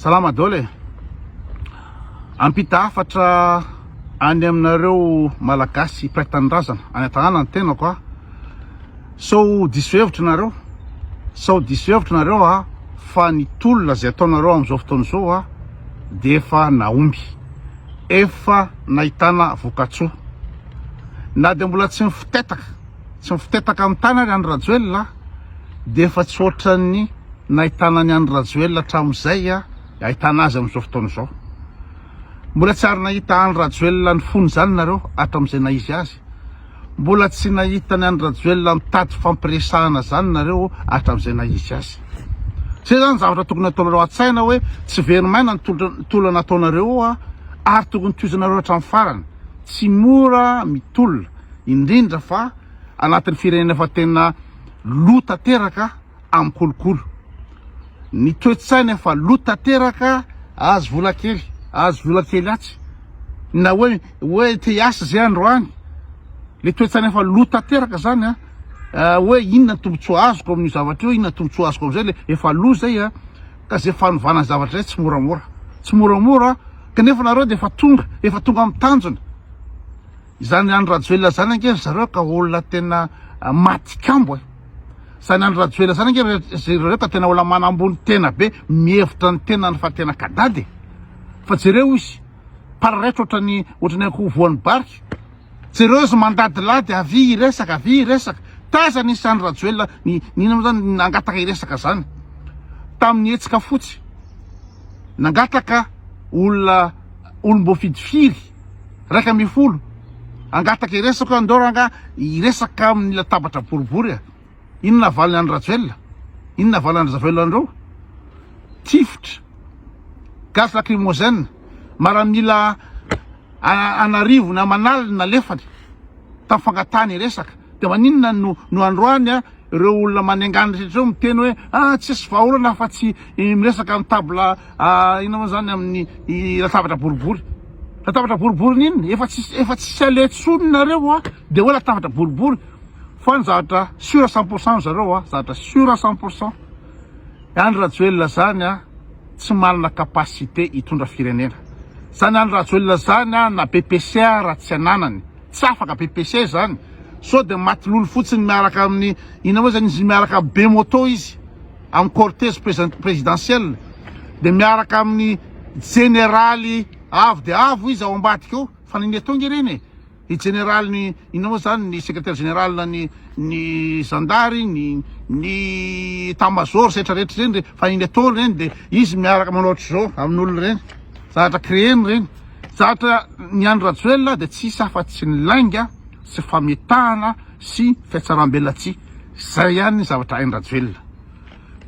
Salama daholo e. Ampita hafatra any aminareo Malagasy mpiray tanindrazana any an-tanàna ny tenako a. Sao diso hevitra nareo, sao diso hevitra nareo a fa ny tolona izay ataonareo amin'izao fotoana izao a dia efa nahomby. Efa nahitana vokatsoa. Na dia mbola tsy mifotetaka, tsy mifotetaka amin'ny tany ary Andry Rajoelina dia efa tsy ohatran'ny nahitana an'i Andry Rajoelina hatramin'izay ahitana azy amin'izao fotoana izao. Mbola tsy ary nahita Andry Rajoelina ny fony izany nareo hatramin'izay naha izy azy. Mbola tsy nahita an'i Andry Rajoelina nitady fampiresahana izany nareo hatramin'izay naha izy azy. Izay izany zavatra tokony ataonareo an-tsaina hoe tsy very maina ny tolona ataonareo ary tokony tohizanareo hatramin'ny farany. Tsy mora mitolona, indrindra fa anatin'ny firenena efa tena lo tanteraka amin'ny kolikoly. Ny toe-tsaina efa lo tanteraka, azo vola kely, azo vola kely atsy, na hoe hoe te hiasa zay androany, le toe-tsaina efa lo tanteraka zany an, hoe inona ny tombotsoa azoko amin'io zavatra io, inona ny tombotsoa azoko amin'izay, le efa lo zay an, ka zay fanovana ny zavatra zay tsy moramora, tsy moramora kanefa nareo de efa tonga, efa tonga amin'ny tanjona. Izany Andry Rajoelina zany ange ry zareo ka olona tena maty kambo e. Zany Andry Rajoelina zany ange ry zareo ka tena olona manambony tena be, mihevitra ny tenany fa tena kadady e. Fa jereo izy, pararaitra ohatran'ny ohatran'ny akoho voan'ny barika. Jereo izy mandadilady avia hiresaka, avia hiresaka. Taiza nisy Andry Rajoelina ny ny inona moa zany nangataka hiresaka zany. Tamin'ny hetsika fotsy, nangataka olona olom-boafidy firy? 11, Hangataka hiresaka andao rangah hiresaka amin'ny latabatra boribory a! Inona valiny Andry Rajoelina? Inona valiny Andry Rajoelina an'ireo? Tifitra, gaz lacrymogène, maramila an'arivony aman'aliny nalefany tamin'ny fangatahany hiresaka. Dia maninona no no androany a ireo olona manengana rehetra ireo miteny hoe ah tsisy vahaolana afa tsy miresaka amin'ny table inona moa zany amin'ny latabatra boribory. Latabatra boribory n'inona? Efa tsisy efa tsisy aleha intsony nareo a dia hoe latabatra boribory. Fa ny zavatra sûr à 100% zareo a, zavatra sûr à 100%. Andry Rajoelina zany a tsy manana capacité hitondra firenena. Zany Andry Rajoelina zany a na BPC ara tsy ananany. Tsy afaka BPC zany. Sao dia maty lolo fotsiny miaraka amin'ny inona moa zany izy miaraka amin'ny be moto izy amin'ny cortège présidentiel dia miaraka amin'ny jeneraly avo dia avo izy ao ambadika ao fa nini atao nge ireny e ny jeneraly ny inona moa zany ny secrétaire général ny ny zandary ny ny état major sy rehetra rehetra ireny fa nini atao ireny dia izy miaraka manao ohatr'izao amin'olona ireny zavatra créer-ny ireny Zatra ny Andry Rajoelina dia tsy hisy afa tsy ny lainga sy famitahana sy fiatsarambelatsihy. Zay ihany ny zavatra hainy Rajoelina.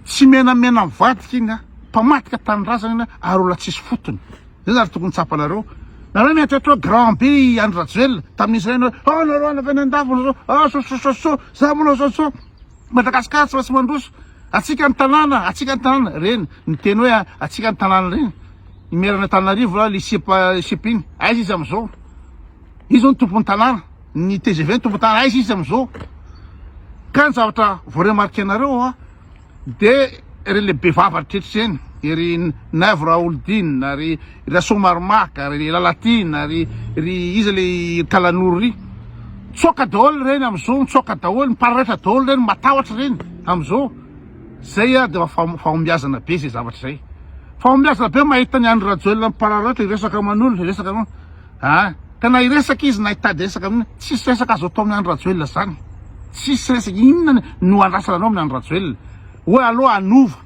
Tsy menamena mivadika iny a, mpamadika tanindrazana iny ary olona tsisy fotony. Zay zany tokony tsapanareo. Nareo mieritreritra hoe grand be i Andry Rajoelina tamin'izy ireny hoe oh nareo any avy any andafy nareo ah so so so so za manao so so Madagascar tsy maintsy mandroso. Atsika ny tanàna, atsika ny tanàna reny niteny hoe atsika ny tanàna reny. I Maire an'Antananarivo a, le sipa sipa iny, aiza izy amizao? Izy zao no tompon'ny tanàna, ny tgv no tompon'ny tanàna, aiza izy amizao? Ka ny zavatra voaremarquenareo a, de ry le be vava rehetra ireny, ry Naivo Raholdina, ry Rasoamaromaka, ry Lalatiana, ry ry iza le Kalanoro ry, mitsoaka daholo ireny amizao, mitsoaka daholo, mipararetra daholo ireny, matahotra ireny amizao. Zay ah dia fahombiazana be zay zavatra zay. Fahombiazana be mahita ny Andry Rajoelina mipararaotra hiresaka aman'olona, hiresaka aman ah ka na hiresaka izy na hitady resaka aminy, tsisy resaka azo atao amin'ny Andry Rajoelina zany. Tsisy resaka, inona no andrasana anao amin'ny Andry Rajoelina? Hoe aleo hanova.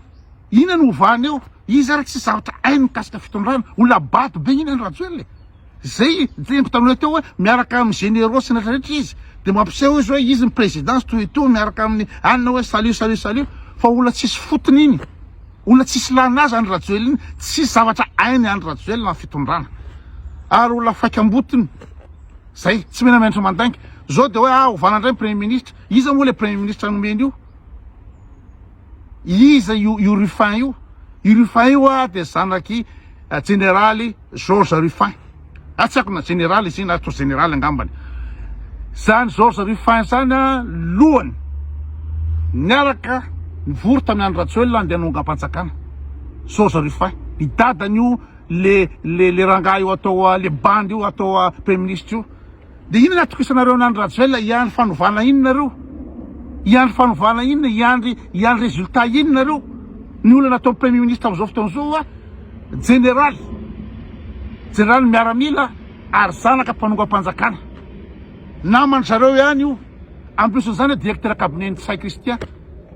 Inona no hovana eo? Izy ary tsisy zavatra hainy mikasika fitondrana. Olona bado be iny Andry Rajoelina e. Zay teneniko taminareo teo hoe miaraka amin'ny généraux sy ny rehetra rehetra izy de mampiseho izy hoe izy ny président sy tout et tout miaraka amin'ny anona hoe salut salut salut fa olona tsisy fotony iny olona tsisy ilana azy Andry Rajoelina iny tsisy zavatra hainy Andry Rajoelina amin'ny fitondrana ary olona faikam-botony zay tsy menamenatra mandainga zao de hoe ah ovana indray ny premier ministre iza moa le premier ministre nomeny io Iza io io Ruffin io? Io Ruffin io ah dia zanak'i jeneraly Georges Ruffin. Ah tsy haiko na jeneraly izy iny na toa jeneraly angambany. Zany Georges Ruffin zany ah lohany niaraka nivory tamin'i Andry Rajoelina handeha hanongam-panjakana. Georges Ruffin. I dadany io le le le rangahy io atao le bandy io atao premier ministre io. De inona ny atokisanareo an'i Andry Rajoelina hiandry fanovana inona nareo? Hiandry fanovana inona? Hiandry hiandry résultat inona nareo? Ny olona atao premier ministre amin'izao fotoana izao a jeneraly jeneraly miaramila ary zanaka mpanongam-panjakana. Naman-dry zareo ihany io. En plus n'izany directeur cabinet n'i Ntsay Christian.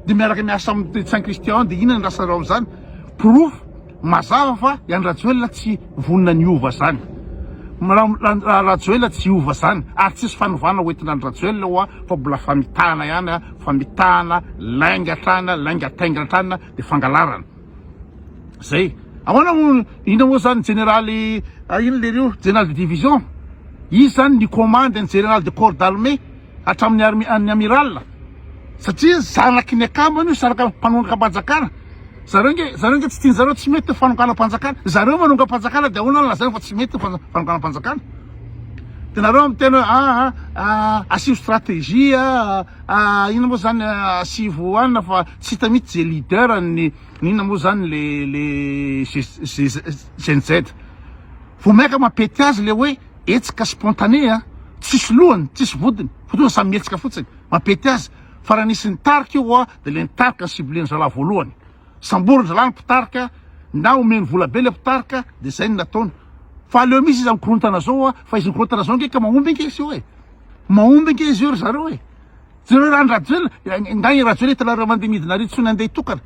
Dia miaraka miasa amin'i Ntsay Christian ao dia inona ny rasanareo amin'izany? Porofo mazava fa i Andry Rajoelina tsy vonona ny hiova zany. Rajoelina tsy hiova zany ary tsisy fanovana ho entina Andry Rajoelina hoa fa mbola famitahana ihany, famitahana, lainga hatrany, lainga tainga hatrany dia fangalarana. Zay. Ahoana moa inona moa zany jeneraly inona lery io jeneraly de division? Izy zany ny commande ny jeneraly de corps d'armée hatramin'ny armée an'ny amiral satria zanaky ny akambana io zanaka mpanongam-panjakana. Zareo nge zareo nge tsy tiany zareo tsy mety ny fanonganam-panjakana. Zareo manongam-panjakana de ahoana no lazaina fa tsy mety ny fanonganam-panjakana? De nareo miteny hoe ah ah asio stratégie ah inona moa zany asivo anona fa tsy hita mihitsy ze leader ny Inona moa zany le le Gen Z? Vao maika mampety azy le hoe hetsika spontané a, tsisy lohany, tsisy vodiny, fa tonga samy mihetsika fotsiny, mampety azy. Fa raha nisy nitarika io a, de le nitarika no ciblé-ny zalahy voalohany. Samboriny zalahy ny mpitarika, na omeny vola be le mpitarika, de zay no nataony. Fa aleo mihitsy izy mikorontana zao a, fa izy mikorontana zao nge ka mahomby nge izy io e. Mahomby nge izy io ry zareo e. Jereo raha ny Rajoelina, nga i Rajoelina hitanareo mandeha midina ary tsony andeha hitokana.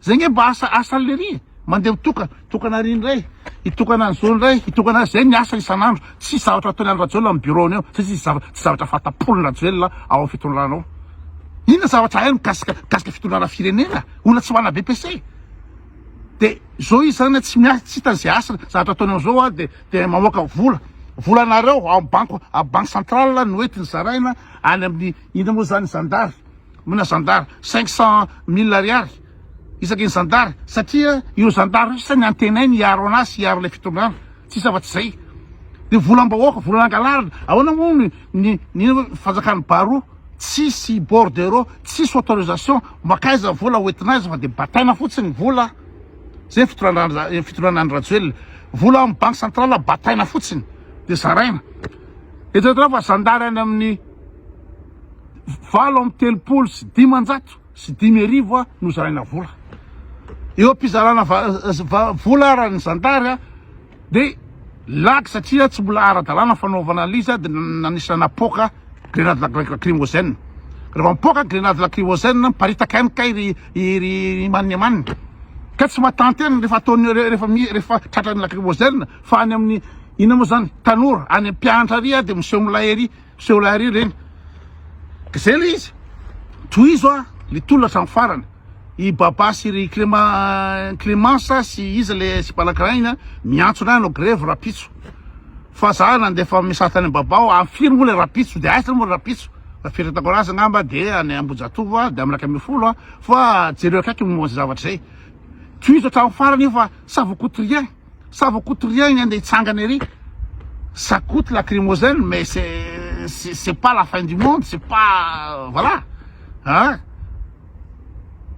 Zay nge mba asa asan'i lery e. Mandeha mitokana, mitokana ary indray, hitokana an'izao indray, hitokana zay ny asa isan'andro. Tsisy zavatra ataon'i Andry Rajoelina amin'ny bureau-ny ao, satria tsisy zavatra tsy zavatra fanta-polon'i Rajoelina ao amin'ny fitondrana ao. Inona zavatra hainy mikasika mikasika fitondrana firenena? Olona tsy manana BEPC. De zao izy zany tsy miasa, tsy hitany zay asa, zavatra ataony am'zao a de de mamoaka vola. Volanareo ao amin'ny banque, amin'ny banque centrale no entiny zaraina any amin'ny inona moa zany zandary mona zandary 500 mille ariary isaky ny zandary satria ireo zandary ireo sisa ny antenainy hiaro anazy sy hiaro ilay fitondrana tsisy afa-tsy zay de volam-bahoaka vola nangalarina ahoana moa ny ny ny fanjakan'ny baroa tsisy bordereau tsisy autorisation makaiza vola hoentina aiza fa de bataina fotsiny ny vola zay fitondrana fitondrana Andry Rajoelina vola amin'ny banque centrale bataina fotsiny de zaraina Eritreretinao fa zandary any amin'ny 538 no zaraina vola. Eo am-pizarana vola ara ny zandary dia lagy satria tsy mbola ara-dalàna fanaovana an'ilay izy dia nanisy napoaka grenade lacrymogène. Rehefa mipoaka grenade lacrymogène miparitaka ihany kay ry ry manina manina. Ka tsy mahatanty ihany rehefa ataony rehefa rehefa tratran'ny lacrymogène Fa any amin'ny inona moa zany tanora any mpianatra ary dia miseho milay ery miseho lay ery ireny. Ka zay le izy. Tohizo a le tolona hatramin'ny farany. I Baba sy ry Clément Clémence sy iza le sipa anankiray iny a miantso anay hanao grève rapitso. Fa za nandefa message tany amin'i Baba aho amin'ny firy moa le rapitso de aiza moa le rapitso? Raha fieritreretako anazy angamba de any Ambohijatovo a de amin'ny 11 a fa jereo akaiky ny momba izay zavatra izay. Tohizo hatramin'ny farany io fa ça vous coute rien. Ça vous coute rien ny andeha hitsangana ery. Ça coute lacrymogène mais c'est c'est pas la fin du monde, c'est pas voilà. Hein?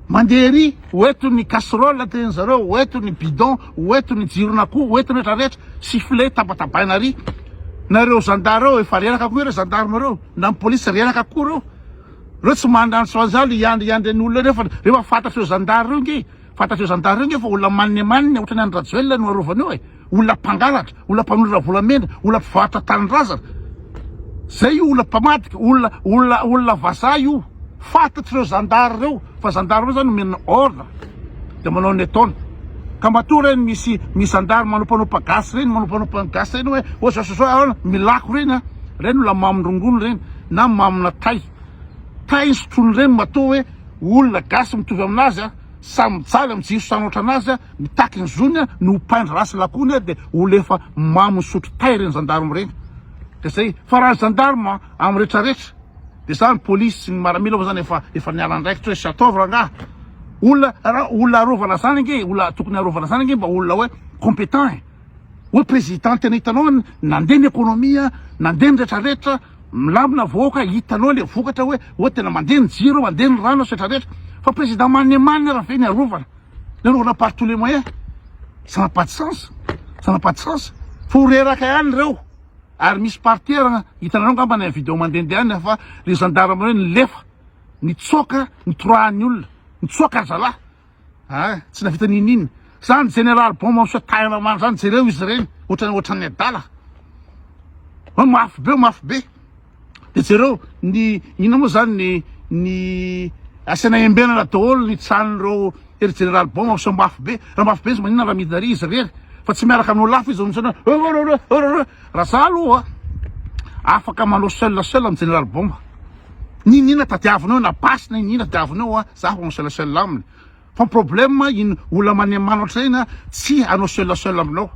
Mandeha ery, ho eto ny casserole teny zareo, ho eto ny bidon, ho eto ny jiron'akoho, ho eto ny rehetra rehetra, sifflet tabatabaina ary. Nareo zandary reo efa reraka koa ireo gendarme reo, na ny polisy reraka koa reo. Reo tsy mandany soazaly hiandry hiandry ny olona reo fa rehefa fantatr'ireo zandary reo nge. Fantatr'ireo zandary ireo nge fa olona manimanina ohatran'i Andry Rajoelina no arovana eo e! Olona mpangalatra, olona mpanolotra volamena, olona mpivarotra tanindrazana. Zay io olona mpamadika, olona olona olona vazaha io. Fantatr'ireo zandary ireo fa zandary ireo zany omena ordre dia manao ny ataony. Ka matoa ireny misy misy zandary manompanopa gasy ireny, manompanopa ny gasy ireny hoe oh zao zao zao ahoana, milako ireny an, ireny olona mamon-drongony ireny na mamona tay. Tay sotroiny ireny matoa hoe Olona gasy mitovy aminazy a, samy mijaly am jiro samy ohatranazy a, mitaky ny zony a, ny ho paindra rasy lakony a de olona efa mamo misotro tay reny gendarme reny. De zay, fa raha ny gendarme am retraretra de zany police sy ny maramila moa zany efa efa niala andraikitra hoe sy ataovy rangaha. Olona raha olona arovana zany ange, olona tokony arovana zany ange mba olona hoe competent e. Hoe président tena hitanao nandeha ny économie, nandeha ny retraretra, Milamina vahoaka hitanao le vokatra hoe hoe tena mandeha ny jiro mandeha ny rano sy retraretra fa président manimanina raha ve ny arovana ny arovana par tous les moyens. Ça n'a pas de sens, ça n'a pas de sens. Fa ho reraka ihany ireo. Ary misy partie ary hitanareo angamba any vidéo mandehandeha any fa le gendarme ireo nilefa, nitsoaka, nitorahan'ny olona, nitsoaka ry zalahy. Ah, tsy navita n'inon'inona. Zany général bomba miseho tahina mano zany jereo izy ireny, ohatran'ny ohatran'ny adala. Hoe mafy be, mafy be. De jereo ny inona moa zany ny ny asaina embenana daholo ny tranon'ireo ery général bomba miseho mafy be. Raha mafy be izy maninona raha midina ary izy irery fa tsy miaraka amin'olo hafa izy miseho raha za aloha afaka manao seul seul amin'ny général bomba. N'inon'inona tadiavina eo na basy na inon'inona tadiavina eo za afaka manao seul seul aminy. Fa ny problème iny olona manemano ohatr'izay iny tsy hanao seul seul aminao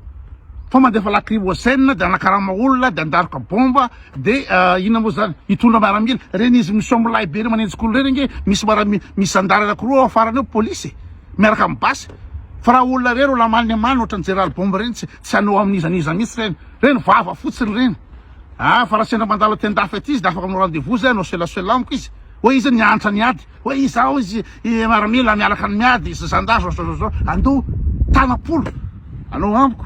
fa mandefa lacrymogène de hanakarama olona de handaroka bomba de inona moa zany hitondra miaramila reny izy miseho milay be reny manenjika olona reny ange misy miaramila misy zandary anakiroa ao afarany ao polisy e miaraka amin'ny basy fa raha olona rery olona manemano ohatran'ny jeneraly bomba reny tsy tsy hanao amin'iza n'iza mihitsy reny reny vava fotsiny reny ah fa raha sendra mandalo aty andafy aty izy de afaka manao rendez-vous zay hanao seul seul amiko izy hoe izy niantra niady Hoe izaho izy miaramila miaraka ny miady sy zandary zao zao zao andoha tanam-polo anao amiko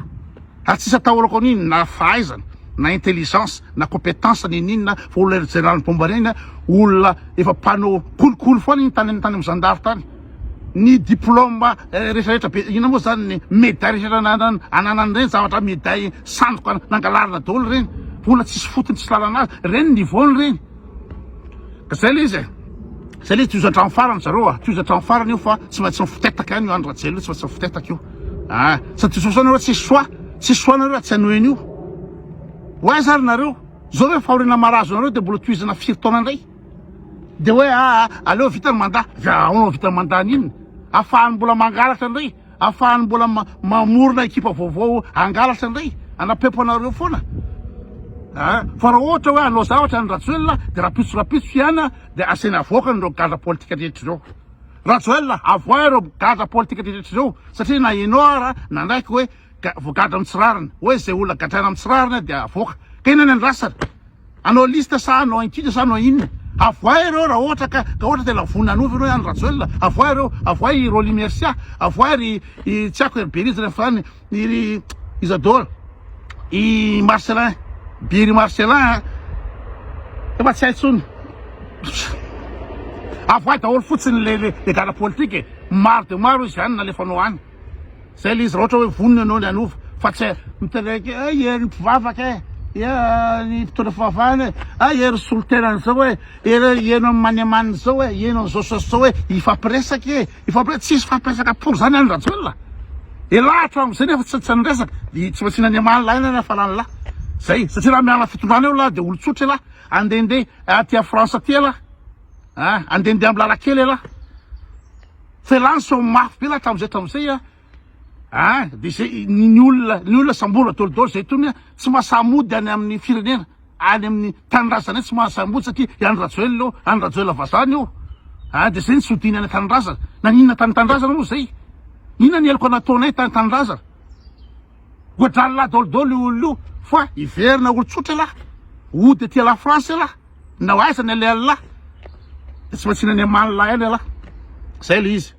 ary tsisy atahorako an'iny na fahaizana na intelligence na compétence n'inon'inona fa olona ery jeneraly mpomba reny olona efa mpanao kolikoly foana iny tany tany amin'ny zandary tany ny diplôme rehetra rehetra be inona moa zany ny médaille rehetra ananany reny zavatra médaille sandoka nangalarina daholo reny olona tsisy fotony tsisy lalana azy reny niveau-ny reny Ka zay le izy e. Zay le izy tohizo hatramin'ny farany zareo a. Tohizo hatramin'ny farany io fa tsy maintsy mifotetaka ihany io Andry Rajoelina io, tsy maintsy mifotetaka io. Ah, sady tsy soa nareo tsisy choix, tsisy choix nareo raha tsy hanohy an'io. Ho aiza ary nareo? Zao ve fahoriana marazo anareo de mbola tohizana firy taona indray? De hoe ah, aleo vita ny mandat. Ahoana vita ny mandat n'inona? Afahany mbola mangalatra indray. Afahany mbola mamorona ekipa vaovao hangalatra indray, hanapepo anareo foana. Ah, fa raha ohatra hoe hanao zavatra ny Rajoelina dia rapitso rapitso ihany dia asaina avoakany ireo gadra politika rehetra ireo. Rajoelina, avoahy ireo gadra politika rehetra ireo satria na ianao ara nanaiky hoe voagadra amin'ny tsy rariny, hoe izay olona gadraina amin'ny tsy rariny dia avoaka. Ka inona ny andrasana? Hanao liste sa hanao ankita sa hanao inona? Avoahy ireo raha ohatra ka ka ohatra tena vonona hanova ianao Andry Rajoelina, avoahy ireo, avoahy i Rolly Mercia, avoahy ry i tsy haiko ry Berizy rehefa any, i ry iza daholo, i Marcellin, Biry Marcellin a, efa tsy hay intsony. Avoahy daholo fotsiny le le le gadra politika e, maro dia maro izy any nalefanao any. Zay le izy raha ohatra hoe vonona ianao ny hanova fa tsy miteraka eh eh ny mpivavaka eh eh ny mpitondra fivavahana eh ah eh ry solontenany zao eh eh eno amin'ny manemanina zao eh eno amin'izao sy zao eh hifampiresaka eh hifampiresaka tsisy fampiresaka pory zany any Rajoelina elah hatramin'izay nefa tsy tsy niresaka de tsy maintsy naneman'ny lahy na farany lahy zay satria raha miala fitondrana eo lahy de olon-tsotra elah andehandeha aty à France aty elah ah andehandeha amin'ny lalan-kely elah Fa elah ny sao mafy be lah hatramin'izay hatramin'izay a ah de zay ny ny olona ny olona samborina daholo daholo zay tony a tsy mahasahy mody any amin'ny firenena any amin'ny tanindrazana any tsy mahasahy mody satria i Andry Rajoelina eo Andry Rajoelina vazaha eo ah de zay ny tsy hodiany any an-tanindrazana naninona tany tanindrazana moa zay inona ny heloka nataonay tany tanindrazana goadralilahy daholo daholo io olona io fa hiverina olon-tsotra elah hody aty à la France elah Na ho aiza ny alehan'lah de tsy maintsy iny any aman'lah ihany elah. Zay le izy.